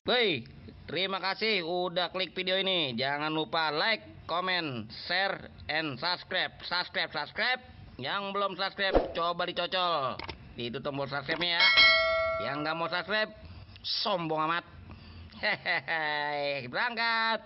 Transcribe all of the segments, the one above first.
Woi, terima kasih udah klik video ini. Jangan lupa like, comment, share, and subscribe. Subscribe. Yang belum subscribe, coba dicocol. Itu tombol subscribe-nya ya. Yang nggak mau subscribe, sombong amat. Hehehe, berangkat.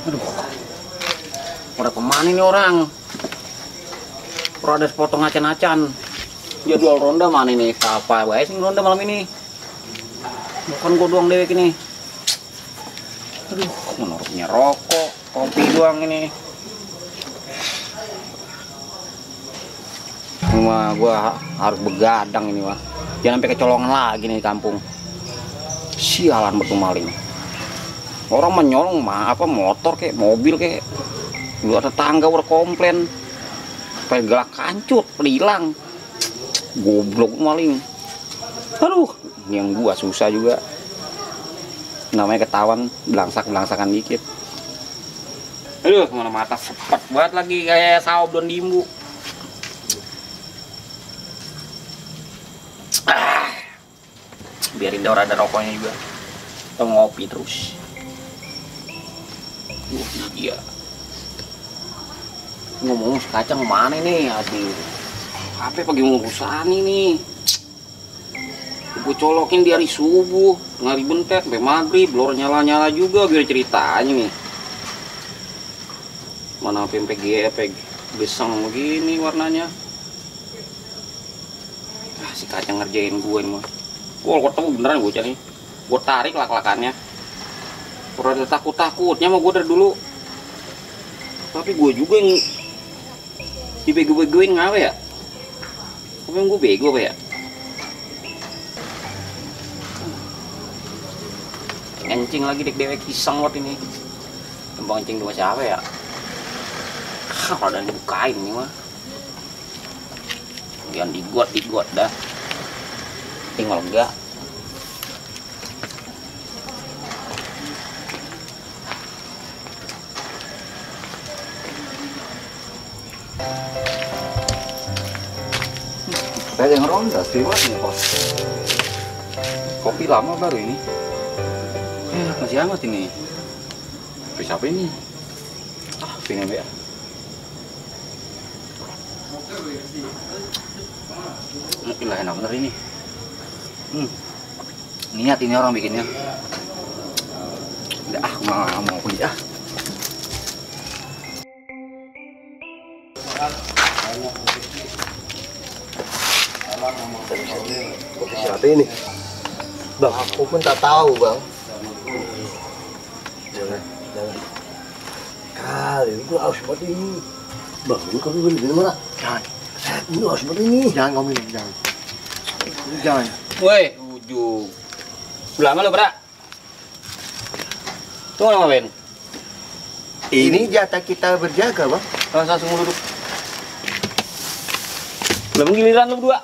Aduh, udah kemana nih orang? Ada sepotong acan-acan. Jadwal ronda mana nih? Apa bae sih ronda malam ini? Bukan gua doang dewek ini. Aduh, menurutnya rokok, kopi doang ini. Cuma gua harus begadang ini mah. Jangan sampai kecolongan lagi nih di kampung. Sialan betul maling. Orang menyolong mah apa motor kek, mobil kek. Luar tetangga udah komplain. Pengen gelak kancut, hilang. Goblok maling. Aduh, yang gua susah juga. Namanya ketahuan belangsak-belangsakan dikit. Aduh, mana mata sepet banget lagi kayak sawo belum dimbu. Biarin dah ada rokoknya juga. Kita ngopi terus. Iya. Ngomong kacang mana nih? Aduh. HP pagi ngurusan ini. Gue colokin di hari subuh, ngari bentet sampai maghrib, blor nyala-nyala juga gue ceritanya nih. Mana HP PG gesang begini warnanya. Ah, si kacang ngerjain gue nih mah. Gue ketemu beneran gue cari. Gue tarik lak-lakannya. Udah takut-takutnya mah gue dari dulu. Tapi gue juga yang dibego-begoin ngawe ya. Apa yang gue bego apa ya? Encing lagi dek-dewek pisang lot ini. Tembang encing dua siapa ya? Udah dibukain nih mah. Jangan digot dah. Tinggal enggak. Saya yang ronda sih nih bos. Kopi lama baru ini. Masih hangat ini. Kopi siapa ini? Ah, ini ya. Mungkin lah enak bener ini. Niat ini orang bikinnya. Udah mau beli ah. Siapa ini? Bang, aku pun tak tahu bang. Jangan. Kali itu harus seperti ini. Bang, ini kau beli di mana? Jangan. Ini harus seperti ini. Jangan kau minum, jangan. Jangan. Woi, ujung. Lama lo berak. Tuh ngapain? Ini jatah kita berjaga bang. Langsung duduk. Belum giliran lu berdua.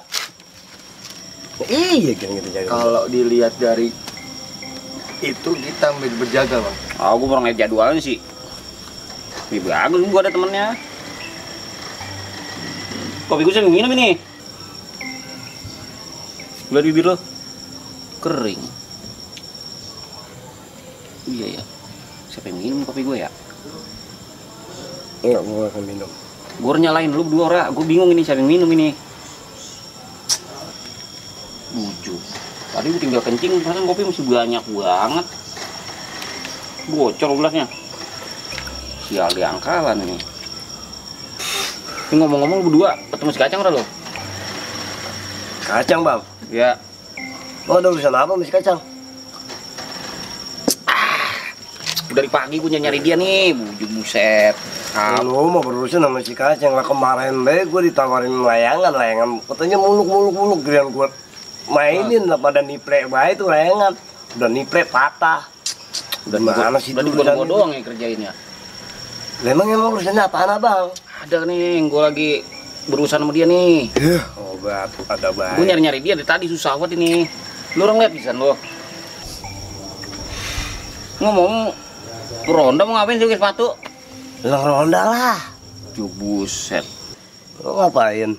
Iya kan kita jaga. Kalau dilihat dari itu kita berjaga bang. Aku kurang lihat jadwalnya sih. Ini bagus, gua ada temennya. Kopi gue sih minum ini. Lihat bibir lo kering. Iya ya. Siapa yang minum kopi gue ya? Enggak, gua akan minum. Gue nyalain lu berdua orang. Gue bingung ini siapa yang minum ini. Bujuk. Tadi gue tinggal kencing, perasaan kopi masih banyak banget. Bocor gelasnya. Sial di angkalan ini. Ini ngomong-ngomong lu berdua ketemu si kacang lo? Kacang bang? Ya. Oh, ada urusan apa sama si kacang? Dari pagi gue nyari dia nih, bujuk buset. Lu mau berurusan sama si kacang lah. Kemarin deh gue ditawarin layangan. Katanya muluk kalian gue mainin lah pada niprek baik itu layangan. Udah niprek patah. Udah mana sih itu gue doang yang kerjainnya. Memang urusannya apaan abang? Ada nih yang gue lagi berurusan sama dia nih. Obat ada baik. Gue nyari-nyari dia dari tadi susah banget ini. Lu orang lihat pisan lo. Ngomong ronda mau ngapain sih pakai sepatu? Ronda lah. Buset. Lo ngapain?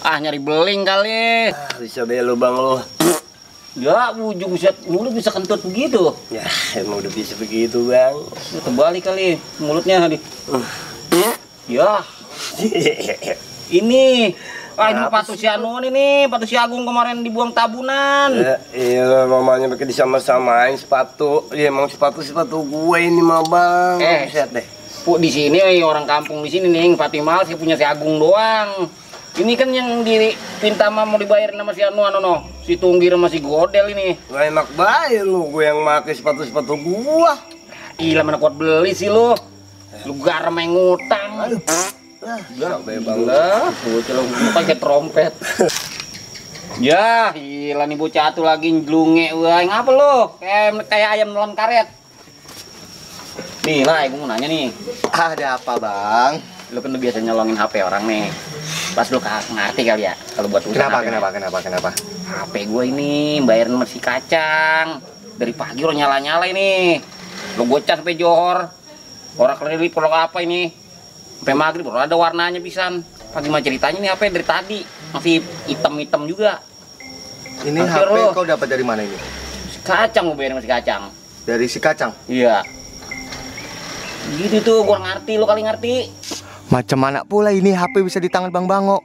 Ah nyari beling kali. Bisa deh lu bang lo. Ya bujuk buset, mulut bisa kentut begitu. Ya emang udah bisa begitu bang. Ya, terbalik kali mulutnya tadi. Ya. Ini. Ah ini sepatu si Anuan ini, sepatu si Agung kemarin dibuang tabunan. Ya, iya mamanya pakai disama-samain sepatu. Ya emang sepatu gue ini mah bang. Buset deh. Di sini orang kampung di sini nih, Fatimah sih punya si Agung doang. Ini kan yang dipinta mau dibayarin sama si Anuan, si Tunggir sama si Godel ini. Gak enak bayar lu, gue yang pakai sepatu-sepatu gua. Gila mana kuat beli sih lu. Lu garam yang ngutang. Sampai bang. Bocah lu pakai trompet. Ya, gila nih bocah tuh lagi njlunge. Wah, ngapa lu? Kayak ayam nelan karet. Nih, lah, gue mau nanya nih. Ada apa bang? Lu kan udah biasa nyolongin HP orang nih. Pas lu ngerti kali ya kalau buat urusan Kenapa? HP gue ini bayarin sama si Kacang. Dari pagi lo nyala-nyala ini. Lo gocap sampai johor. Orang kelilip kalau apa ini. Sampai maghrib kalau ada warnanya pisan. Pagi mah ceritanya nih HP dari tadi masih hitam-hitam juga. Ini Hampir HP lo. kau dapat dari mana ini? Si Kacang mau bayarin sama si Kacang. Dari si Kacang? Iya. Gitu tuh, gua ngerti, lo kali ngerti. Macam mana pula ini HP bisa di tangan Bang Bango?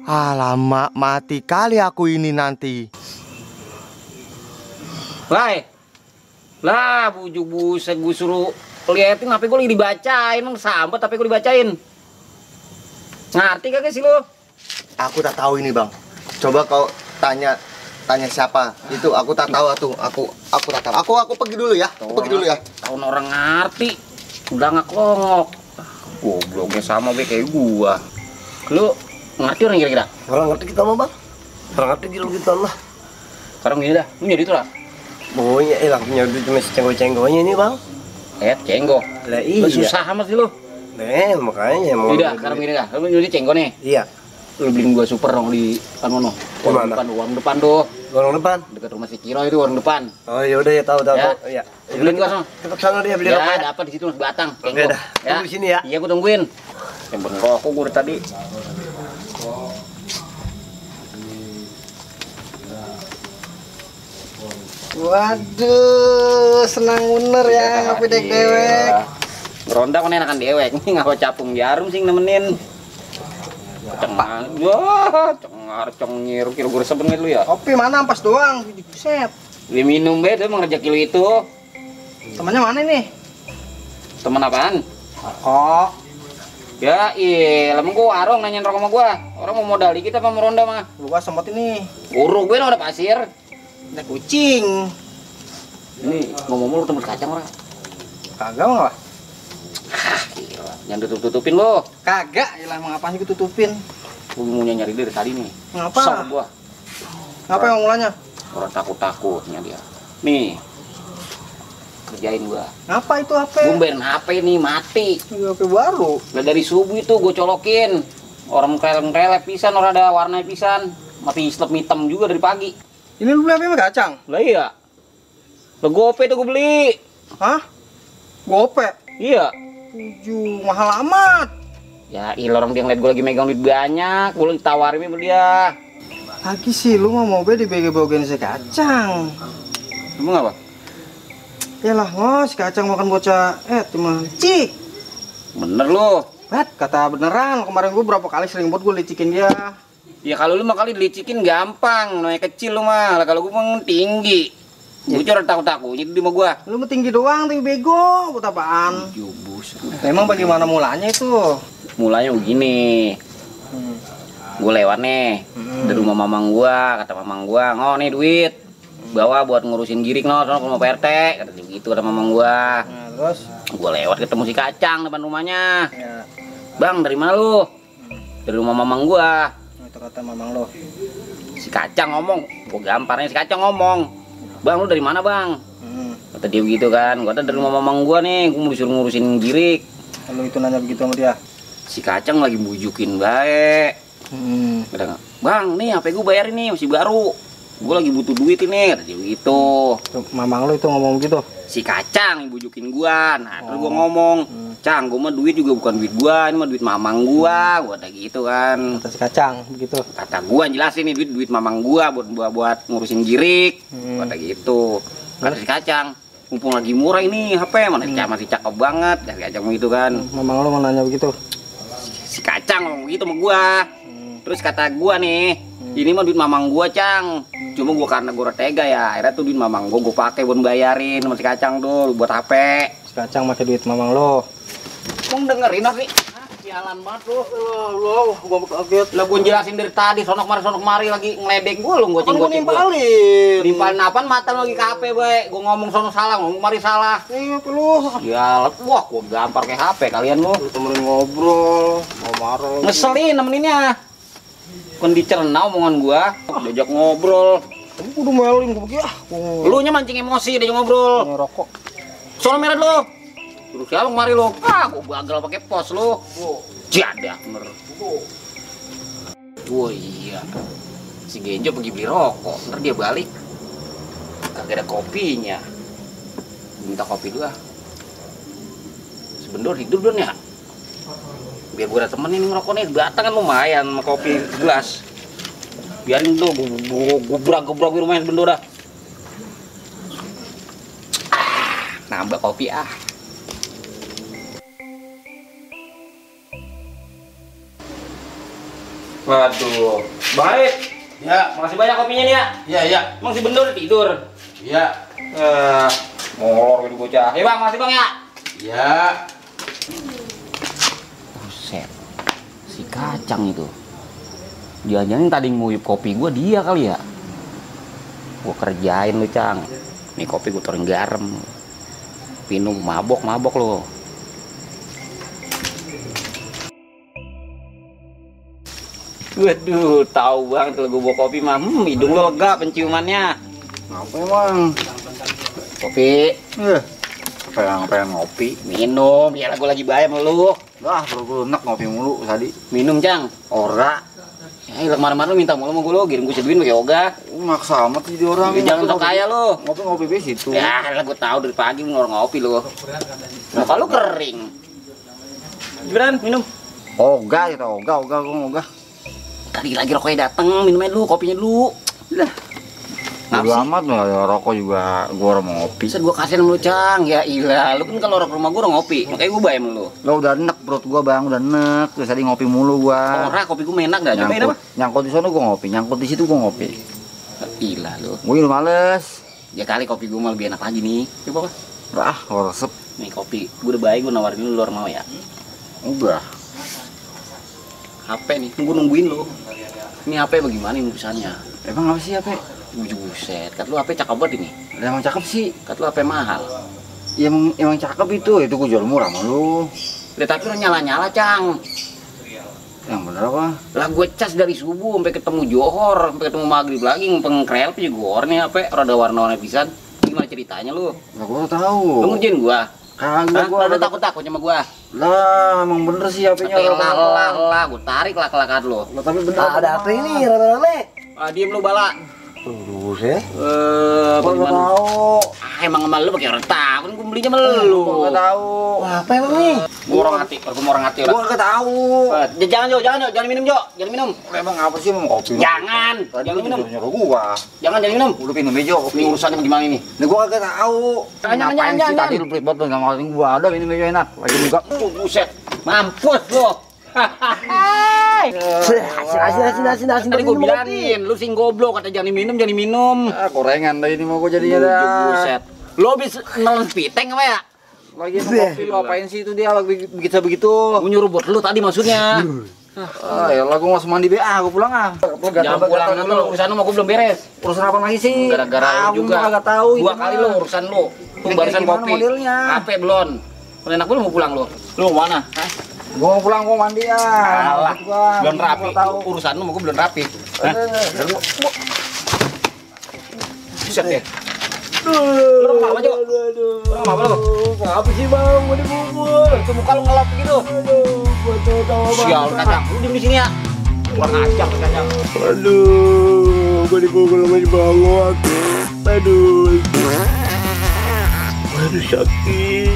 Alamak, mati kali aku ini nanti. Lah, bujuk buset gue suruh liatin HP gue lagi dibacain, sambat HP gue dibacain. Ngerti kagak sih lo? Aku tak tahu ini bang. Coba kau tanya siapa itu, aku tak tahu tuh. Aku tak tahu. Aku pergi dulu ya. Tahun orang ngerti, udah ngakongok. Gobloknya sama be kayak gua. Lu ngerti orang kira-kira? Orang ngerti kita mah bang. Orang ngerti gitu lah. Sekarang gini dah, lu nyari itu lah. Pokoknya lakunya udah cuma secenggo-cenggonya ini bang. Cenggo. Lah iya. Lu susah amat sih lu. Makanya mau. Udah, sekarang gini dah. Lu nyari cenggo nih. Iya. Lu beliin gua super dong di warung depan tuh. Warung depan. Dekat rumah si Kiro itu warung depan. Oh ya udah ya tahu. Ya. Iya. Beliin gua sana. Cepet sana dia beli rokok. Ya, dapat di situ Mas Batang. Oke dah. Tunggu di sini ya. Iya, gua tungguin. Yang rokok gua dari tadi. Waduh, senang bener ya ngopi dewek. Ngeronda kan enakan dewek. Ini ngapa capung jarum sih nemenin. Cengar. Wah, cengir kira gue sebenarnya lu ya. Kopi mana ampas doang, buset. Dia minum be, itu emang rezeki lu itu. Temannya mana nih? Temen apaan? Kok? Ya, iya, emang gua warung nanyain rokok sama gua. Orang mau modal dikit apa mau ronda mah? Gua sempat ini. Uruk gue udah pasir. Ada kucing. Ini ngomong lu tembus kacang orang. Kagak mah. Gila, jangan tutup-tutupin lo. Kagak, yalah emang apa sih gue tutupin. Gua mau nyari dia dari tadi nih. Ngapa? Sok gua. Ngapa yang mulanya? Orang takut-takutnya dia. Nih. Kerjain gua. Ngapa itu HP? Gua bayarin HP nih mati. HP baru. Lah dari subuh itu gua colokin. Orang krelep pisan, orang ada warnanya pisan. Mati slep hitam juga dari pagi. Ini lu beli HP sama Kacang? Lah iya. Lah GoPay tuh gua beli. Hah? Gope? Iya. 7, mahal amat. Ya ilah orang dia ngeliat gua lagi megang duit banyak. Gua ditawarin sama dia. Lagi sih lu mah mau beli dibagi-bagiin si Kacang. Emang apa? Yalah ngos, Kacang makan bocah cuma licik. Bener lu. Kata beneran, kemarin gua berapa kali sering buat gua licikin dia. Ya kalau lu mah kali dilicikin gampang, namanya kecil lu mah. Lah kalau gua mah tinggi. Gua curang takut-takutnya itu di rumah gua. Lu mah tinggi doang tapi bego, buat apaan? Jubus. Memang bagaimana mulanya itu? Mulanya begini. Gua lewat nih dari rumah mamang gua, kata mamang gua, "Oh, nih duit. Bawa buat ngurusin girik no, sono ke rumah PRT." Kata dia gitu kata mamang gua. Nah, terus Gua lewat ketemu si Kacang depan rumahnya. ya, "Bang, dari mana lu?" "Dari rumah mamang gua." itu kata mamang lo. Si Kacang ngomong, gua gamparnya si Kacang ngomong, "Bang, lu dari mana, Bang?" Kata dia begitu kan. Gua kata dari rumah mamang gua nih, gua mau disuruh ngurusin girik. Lalu itu nanya begitu sama dia. Si Kacang lagi bujukin baik. Kata, bang, nih HP gue bayarin nih, masih baru. Gue lagi butuh duit ini, kata dia gitu. Mamang lo itu ngomong gitu? Si Kacang yang bujukin gua. Nah, terus gua ngomong, Cang, gua mah duit juga bukan duit gua, ini mah duit mamang gua. Gua kata gitu kan. Kata si Kacang begitu. Kata gua jelasin nih duit mamang gua buat ngurusin girik. Gua kata gitu. Kata si Kacang, mumpung lagi murah ini HP, mana masih cakep banget. Kata si Kacang gitu kan. Mamang lo mau nanya begitu? Si Kacang ngomong gitu sama gua. Terus kata gua nih, ini mah duit mamang gua, Cang. Cuma gua karena gua tega ya, akhirnya tuh duit mamang gua pakai buat bayarin sama si Kacang dulu buat HP. Si Kacang pakai duit mamang lo. Mau dengerin apa sih? Sialan banget lu. Lo, gua kaget. Lah gua jelasin dari tadi sonok mari lagi ngeledek gua lu goceng-goceng gua. Nimpalin. Nimpalin apaan mata lu lagi ke HP, bae. Gua ngomong sono salah, ngomong mari salah. Iya, lu. Ya, wah gua gampar ke HP kalian lu. Temenin ngobrol, mau marah. Ngeselin nemeninnya. Kan dicerna omongan gua, diajak ngobrol. Tapi kudu melin gua begini. Lu nya mancing emosi diajak ngobrol. Ini rokok. Sono merah lu. Terus siapa kemari lu? Ah, gua gagal pakai pos lu. Jadak bener. Oh iya. Si Genjo pergi beli rokok, ntar dia balik. Kagak ada kopinya. Minta kopi dulu ah. Sebentar hidup dong ya. Biar gue ada temenin ngerokok nih, batang kan lumayan sama kopi gelas. Biarin tuh, gue gebrak di rumahnya sebentar dah. Nambah kopi ah. Waduh, baik. Ya, Makasih banyak kopinya nih ya. ya, ya. Emang si Bendor tidur. Ya, Molor gitu bocah. Ya bang, makasih bang ya. ya. Buset, si Kacang itu. Jangan-jangan tadi nguyup kopi gua dia kali ya. Gua kerjain lu, Cang. Nih kopi gua taruhin garam. Minum mabok lo. Waduh, tahu banget kalau gua bawa kopi mah. Hidung lo lega penciumannya. Apa emang? Kopi. Pengen ngopi. Minum, ya gua lagi bayar sama lu. Lah, perut gue enak ngopi mulu tadi. Minum, Cang. Ora. Ya, kemarin-kemarin lu minta mulu sama gua, kirim gua seduin pakai yoga. Maksa amat jadi orang. Jangan sok kaya lu. Ngopi bes itu. Ya, lah gua tahu dari pagi lu ngorong ngopi lu. Muka lu kering. Gibran, minum. Oga gitu, oga gua. Tadi lagi rokoknya dateng, minumnya dulu, kopinya dulu. Lah. Bodo amat ya, rokok juga gua orang mau ngopi. Bisa gua kasihin sama lu, Cang. Ya ilah, lu kan kalau orang ke rumah gua orang ngopi, makanya gua bayar sama lu. Lo udah enek perut gua bang, udah enek. Terus tadi ngopi mulu gua. Ora, kopi gua enak dah. Cobain apa? Nyangkut di sana gua ngopi, nyangkut di situ gua ngopi. Ilah lu. Gua udah males. Ya kali kopi gua mah lebih enak lagi nih. Coba apa? Ah, resep. Nih kopi, gua udah baik, gua nawarin lu orang mau ya. Udah. HP nih, gua nungguin lu. Ini HP bagaimana ini urusannya? Emang apa sih HP? Buset, kat lu HP cakep banget ini. Emang cakep sih. Kat lu HP mahal. Ya, emang cakep itu gua jual murah sama lu. Lihat tapi lu nyala-nyala, Cang. Yang bener apa? Lah gue cas dari subuh sampai ketemu Johor, sampai ketemu maghrib lagi ngempeng krel juga nih HP rada warna-warna pisan. Gimana ceritanya lu? Lah gua tahu. Lu ngerjain gua? Kagak gua ada takut-takut sama gua. Lah, emang bener sih HP-nya. Lah, gua tarik lah kelakat lu. Lah tapi bener. Ada apa ini rame-rame? Diem lu bala. Tunggu ya. Gua nggak tahu. Emang sama lu pakai orang tahu, kan gua belinya sama lu. Gua nggak tahu. Wah, apa emang nih? Gua orang hati, gua orang hati lah. Gua nggak tahu. Jangan minum, Jo. Jangan minum. Emang apa sih mau kopi? Jangan. Tadi Jangan lu minum. nyuruh gua. Jangan minum. Udah minum aja kopi. Ini urusannya bagaimana ini? Nah, gua kagak tahu. Jangan. Tadi lu pelit banget enggak ngawasin gua. Ada minum aja enak. Lagi juga. Buset. Mampus lu. Asin. Tadi gue bilangin, lu sing goblok kata jangan minum. Ah, gorengan dah ini mau gua jadinya dah. Buset. Lo habis nelen piteng apa ya? Lagi kopi lu apain sih itu dia begitu. Gue nyuruh buat lu tadi maksudnya. Ah, ya lah gua langsung mandi gua pulang ah. Jangan pulang lu, urusan lu mah gue belum beres. Urusan apa lagi sih? Gara-gara lu juga. Enggak tahu. 2 kali lu urusan lu. Tuh barisan gimana kopi. modelnya? HP belum. Kalau enak gue lu mau pulang lu. Lu mau mana? Gua mau pulang, gua mandi ya. Alah, belum rapi. Tahu. Urusan lu mau gue belum rapi. Buset deh. Lu mau apa, Jo? Lu mau apa lu? Apa sih bang? Mau dibubur. Itu muka lu ngelap gitu. Gua tuh sama Sial kacang, lu diem di sini ya. Kurang ajar kacang. Aduh, gua dipukul sama si Bangot. Aduh. Aduh sakit.